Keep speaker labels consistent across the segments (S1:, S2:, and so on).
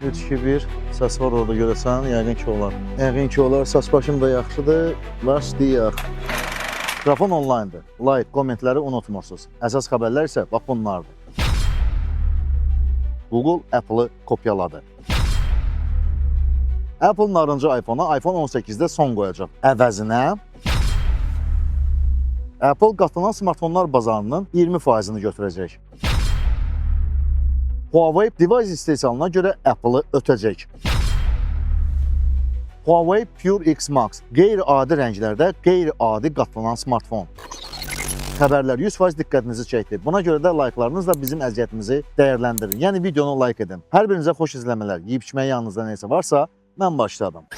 S1: 3, 2, 1. Səs var orada görəsən, yəqin ki olar. Yəqin ki olar. Saç başım da yaxşıdır. Başlayaq. Mikrofon onlinedır. Like, kommentləri unutmursunuz. Əsas xəbərlər isə bax bunlardır. Google Apple-ı kopyaladı. Apple narıncı iPhone-a iPhone 18-də son qoyacaq. Əvəzinə Apple qatlanan smartfonlar bazarının 20%-ni götürəcək. Huawei device istehsalına görə Apple-ı ötəcək. Huawei Pure X Max qeyri-adi rənglərdə qeyri-adi qatlanan smartfon. Xəbərlər 100% diqqətinizi çəkdi. Buna görə də like'larınızla bizim əziyyətimizi dəyərləndirin. Yəni videonu like edin. Hər birinizə xoş izləmələr. Yeyib içməyə yanınızda nəsə varsa, mən başladım.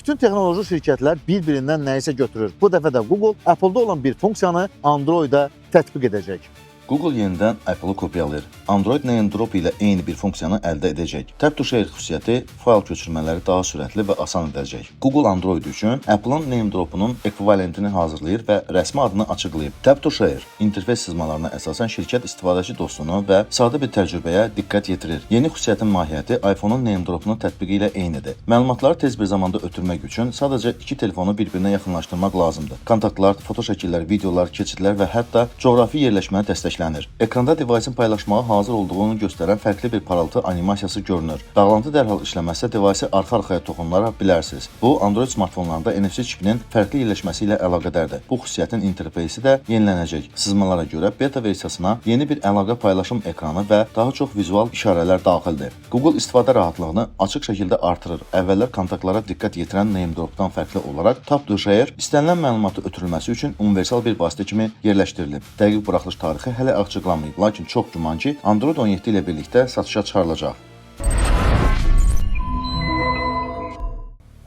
S1: Bütün texnoloji şirkətlər bir-birindən nəyisə götürür. Bu dəfə də Google Apple-da olan bir funksiyanı Android-ə tətbiq edəcək.
S2: Google yenidən Apple-ı kopyalayır. Android NameDrop ilə eyni bir funksiyanı əldə edəcək. Tap to Share xüsusiyyəti fayl köçürmələri daha sürətli və asan edəcək. Google Android üçün Apple-ın NameDrop-unun ekvivalentini hazırlayır və rəsmi adını açıqlayıb. Tap to Share interfeys sızmalarına əsasən şirkət istifadəçi dostluğuna və sadə bir təcrübəyə diqqət yetirir. Yeni xüsusiyyətin mahiyyəti iPhone-un NameDrop-unun tətbiqi ilə eynidir. Məlumatları tez bir zamanda ötürmək üçün sadəcə iki telefonu bir-birinə yaxınlaşdırmaq lazımdır. Kontaktlar, fotoşəkillər, videolar, keçidlər və hətta coğrafi yerləşməni dəstəklənir. Ekranda device-in paylaşmağa hazır olduğunu göstərən fərqli bir parıltı animasiyası görünür. Bağlantı dərhal işləməzsə device-i arxa-arxaya toxunlara bilərsiniz. Bu Android smartfonlarında NFC çipinin fərqli yerləşməsi ilə əlaqədardır. Bu xüsusiyyətin interfeysi də yenilənəcək. Sızmalara görə beta versiyasına yeni bir əlaqə paylaşım ekranı və daha çox vizual işarələr daxildir. Google istifadə rahatlığını açıq şəkildə artırır. Əvvəllər kontaktlara diqqət yetirən NameDrop-dan fərqli olaraq Tap to Share istənilən məlumatı ötürülməsi üçün universal bir vasitə kimi yerləşdirilib. Dəqiq buraxılış tarixi hələ açıqlanmayıb, lakin çox güman ki, Android 17 ilə birlikdə satışa çıxarılacaq.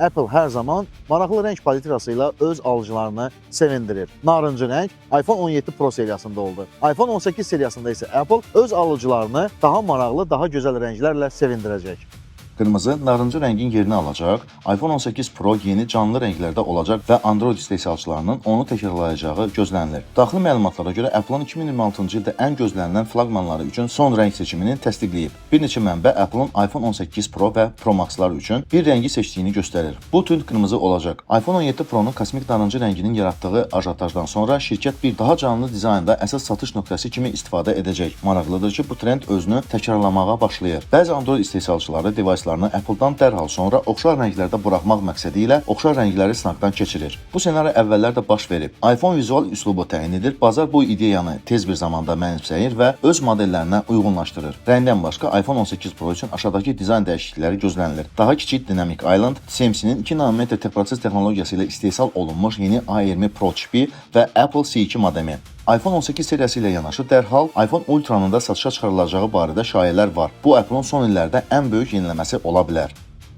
S1: Apple hər zaman maraqlı rəng palitrası ilə öz alıcılarını sevindirir. Narıncı rəng iPhone 17 Pro seriyasında oldu. iPhone 18 seriyasında isə Apple öz alıcılarını daha maraqlı, daha gözəl rənglərlə sevindirəcək.
S2: Qırmızı narıncı rəngin yerini alacaq. iPhone 18 Pro yeni canlı rənglərdə olacaq və Android istehsalçılarının onu təkrarlayacağı gözlənilir. Daxili məlumatlara görə Apple-ın 2026-cı ildə ən gözlənilən flaqmanları üçün son rəng seçimini təsdiqləyib. Bir neçə mənbə Apple-ın iPhone 18 Pro və Pro Max-lar üçün bir rəngi seçdiyini göstərir. Bu tünd qırmızı olacaq. iPhone 17 Pro-nun kosmik narıncı rənginin yaratdığı ajotajdan sonra şirkət bir daha canlı dizaynda əsas satış nöqtəsi kimi istifadə edəcək. Maraqlıdır ki, bu trend özünü təkrarlamağa başlayır. Bəzi Android istehsalçıları device-larını Apple-dan dərhal sonra oxşar rənglərdə buraxmaq məqsədi ilə oxşar rəngləri sınaqdan keçirir. Bu ssenari əvvəllər də baş verib. iPhone vizual üslubu təyin edir, bazar bu ideyanı tez bir zamanda mənimsəyir və öz modellərinə uyğunlaşdırır. Rəngdən başqa iPhone 18 Pro üçün aşağıdakı dizayn dəyişiklikləri gözlənilir. Daha kiçik Dynamic Island, TSMC-nin 2 nanometr proses texnologiyası ilə istehsal olunmuş yeni A20 Pro çipi və Apple C2 modemi. iPhone 18 seriyası ilə yanaşı dərhal iPhone Ultra-nın da satışa çıxarılacağı barədə şayələr var. Bu Apple-ın son illərdə ən böyük yeniləməsi ola bilər.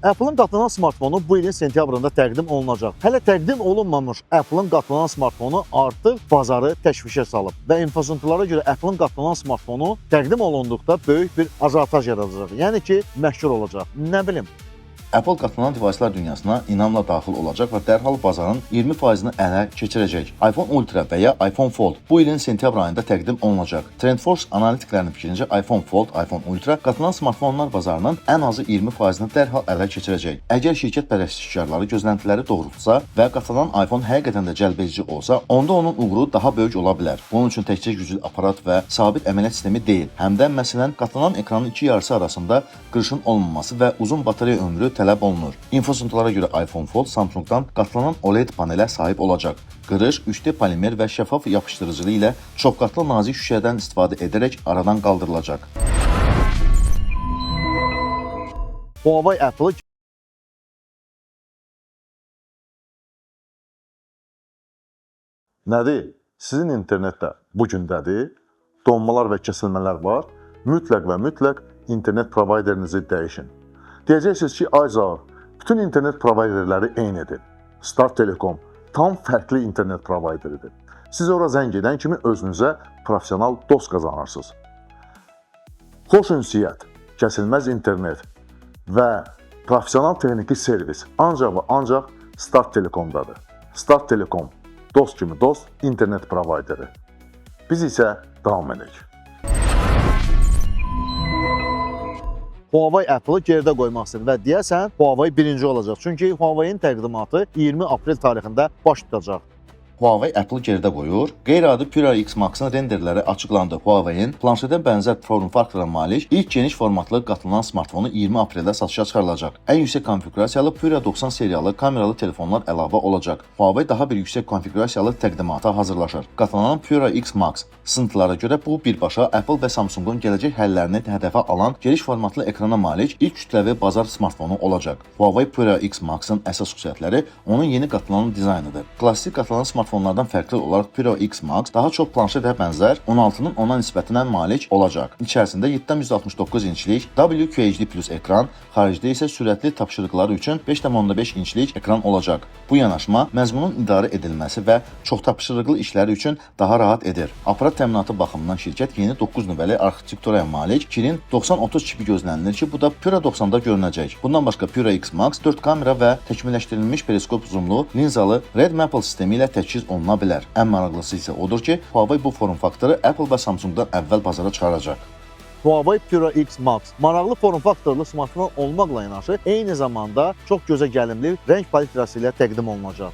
S1: Apple-ın qatlanan smartfonu bu ilin sentyabrında təqdim olunacaq. Hələ təqdim olunmamış Apple-ın qatlanan smartfonu artıq bazarı təşvişə salıb və infosıntılara görə Apple-ın qatlanan smartfonu təqdim olunduqda böyük bir ajotaj yaradacaq. Yəni ki, məşhur olacaq. Nə bilim,
S2: Apple qatlanan device-lar dünyasına inamla daxil olacaq və dərhal bazarın 20%-ni ələ keçirəcək. iPhone Ultra və ya iPhone Fold bu ilin sentyabr ayında təqdim olunacaq. TrendForce analitiklərinin fikrincə iPhone Fold, iPhone Ultra qatlanan smartfonlar bazarının ən azı 20%-ni dərhal ələ keçirəcək. Əgər şirkət pərəstişkarları gözləntiləri doğrultsa və qatlanan iPhone həqiqətən də cəlbedici olsa, onda onun uğuru daha böyük ola bilər. Bunun üçün təkcə güclü aparat və sabit əməliyyat sistemi deyil, həm də məsələn qatlanan ekranın iki yarısı arasında qırışın olmaması və uzun batareya ömrü tələb olunur. İnfosıntılara görə iPhone Fold Samsung-dan qatlanan OLED panelə sahib olacaq. Qırış 3D polimer və şəffaf yapışdırıcılığı ilə çoxqatlı nazik şüşədən istifadə edərək aradan qaldırılacaq.
S1: Huawei Apple-ı
S3: Nədir? Sizin internetdə bu gündədir. Donmalar və kəsilmələr var. Mütləq və mütləq internet provayderinizi dəyişin. Deyəcəksiniz ki, ay Zaur, bütün internet provayderləri eynidir. Start Telekom tam fərqli internet provayderidir. Siz ora zəng edən kimi özünüzə professional dost qazanırsınız. Xoş ünsiyyət, kəsilməz internet və professional texniki servis ancaq və ancaq Start Telekomdadır. Start Telekom. Dost kimi dost internet provayderi. Biz isə davam edək.
S1: Huawei Apple-ı geridə qoymaq istəyir və deyəsən Huawei birinci olacaq. Çünki Huawei-in təqdimatı 20 aprel tarixində baş tutacaq.
S2: Huawei Apple geridə qoyur. Qeyri-adi Pura X Max-ın renderləri açıqlandı. Huawei-in planşetə bənzər form faktora malik ilk geniş formatlı qatlanan smartfonu 20 apreldə satışa çıxarılacaq. Ən yüksək konfiqurasiyalı Pura 90 seriyalı kameralı telefonlar əlavə olacaq. Huawei daha bir yüksək konfiqurasiyalı təqdimata hazırlaşır. Qatlanan Pura X Max sıntılara görə bu birbaşa Apple və Samsung-un gələcək həllərini hədəfə alan geniş formatlı ekrana malik ilk kütləvi bazar smartfonu olacaq. Huawei Pura X Max-ın əsas xüsusiyyətləri onun yeni qatlanan dizaynıdır. Klassik qatlanan smartfonlardan fərqli olaraq Pura X Max daha çox planşetə bənzər 16-nın 10-a nisbətinə malik olacaq. İçərisində 7,69 inçlik WQHD Plus ekran, xaricdə isə sürətli tapşırıqlar üçün 5,5 inçlik ekran olacaq. Bu yanaşma məzmunun idarə edilməsi və çox tapşırıqlı işləri üçün daha rahat edir. Aparat təminatı baxımından şirkət yeni 9 nüvəli arxitekturaya malik Kirin 9030 çipi gözlənilir ki, bu da Pura 90-da görünəcək. Bundan başqa Pura X Max 4 kamera və təkmilləşdirilmiş periskop zoomlu linzalı Red Maple sistemi ilə təchiz oluna bilər. Ən maraqlısı isə odur ki, Huawei bu form faktoru Apple və Samsung-dan əvvəl bazara çıxaracaq.
S1: Huawei Pura X Max maraqlı form faktorlu smartfon olmaqla yanaşı, eyni zamanda çox gözə gəlimli rəng palitrası ilə təqdim olunacaq.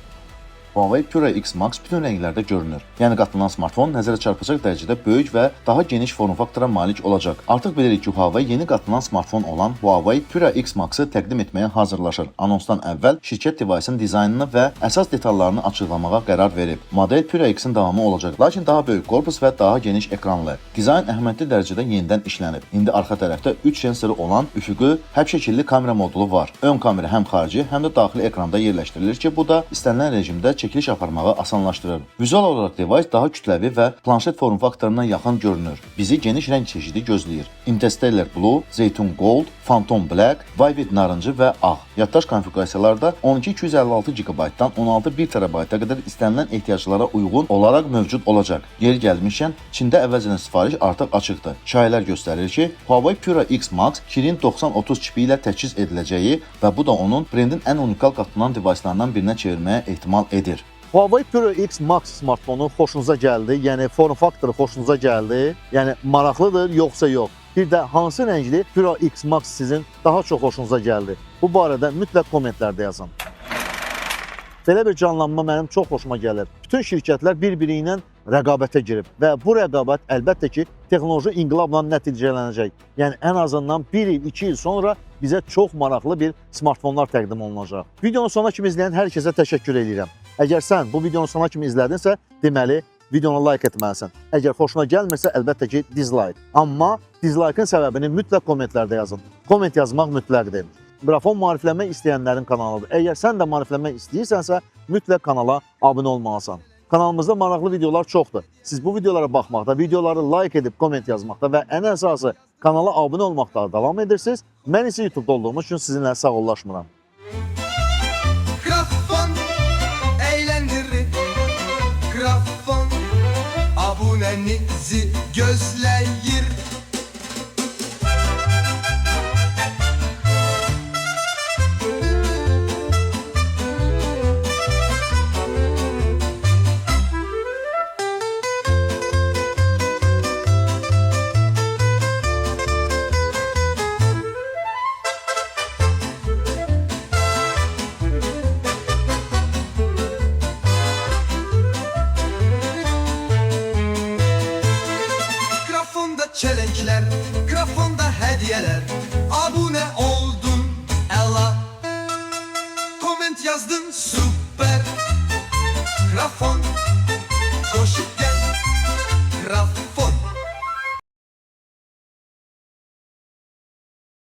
S2: Huawei Pura X Max bütün rənglərdə görünür. Yəni qatlanan smartfon nəzərə çarpacaq dərəcədə böyük və daha geniş form faktora malik olacaq. Artıq bilirik ki, Huawei yeni qatlanan smartfon olan Huawei Pura X Max-ı təqdim etməyə hazırlaşır. Anonsdan əvvəl şirkət device-ın dizaynını və əsas detallarını açıqlamağa qərar verib. Model Pura X-in davamı olacaq, lakin daha böyük korpus və daha geniş ekranlı. Dizayn əhəmiyyətli dərəcədə yenidən işlənib. İndi arxa tərəfdə 3 sensori olan üfüqi həb şəkilli kamera modulu var. Ön kamera həm xarici, həm də daxili ekranda yerləşdirilir ki, bu da istənilən rejimdə çəkiliş aparmağı asanlaşdırır. Vizual olaraq device daha kütləvi və planşet form faktoruna yaxın görünür. Bizi geniş rəng çeşidi gözləyir. Interstellar Blue, Zeytun Gold, Phantom Black, Vivid Narıncı və Ağ. Yaddaş konfiqurasiyalarda 12 256 GB-dan 16 1 TB-a qədər istənilən ehtiyaclara uyğun olaraq mövcud olacaq. Yeri gəlmişkən, Çində əvvəlcədən sifariş artıq açıqdır. Şayələr göstərir ki, Huawei Pura X Max Kirin 9030 çipi ilə təchiz ediləcəyi və bu da onun brendin ən unikal qatlanan device-larından birinə çevirməyə ehtimal edir.
S1: Huawei Pura X Max smartfonu xoşunuza gəldi? Yəni form faktoru xoşunuza gəldi? Yəni maraqlıdır yoxsa yox? Bir də hansı rəngli Pura X Max sizin daha çox xoşunuza gəldi? Bu barədə mütləq kommentlərdə yazın. Belə bir canlanma mənim çox xoşuma gəlir. Bütün şirkətlər bir-biri ilə rəqabətə girib və bu rəqabət əlbəttə ki, texnoloji inqilabla nəticələnəcək. Yəni ən azından 1 il, 2 il sonra bizə çox maraqlı bir smartfonlar təqdim olunacaq. Videonun sonuna kimi izləyən hər kəsə təşəkkür edirəm. Əgər sən bu videonun sonuna kimi izlədinsə, deməli videonu like etməlisən. Əgər xoşuna gəlmirsə, əlbəttə ki, dislike. Amma dislike-ın səbəbini mütləq kommentlərdə yazın. Komment yazmaq mütləqdir. Qrafon maariflənmək istəyənlərin kanalıdır. Əgər sən də maariflənmək istəyirsənsə, mütləq kanala abunə olmalısan. Kanalımızda maraqlı videolar çoxdur. Siz bu videolara baxmaqda, videoları like edib komment yazmaqda və ən əsası kanala abunə olmaqda davam edirsiniz. Mən isə YouTube-da olduğum üçün sizinlə sağollaşmıram.
S4: Krafon eğlendirir. Krafon abunenizi gözleyir. Krafonda çelenkler, Krafonda hediyeler. Abone oldun ella. Comment yazdın süper. Krafon koşup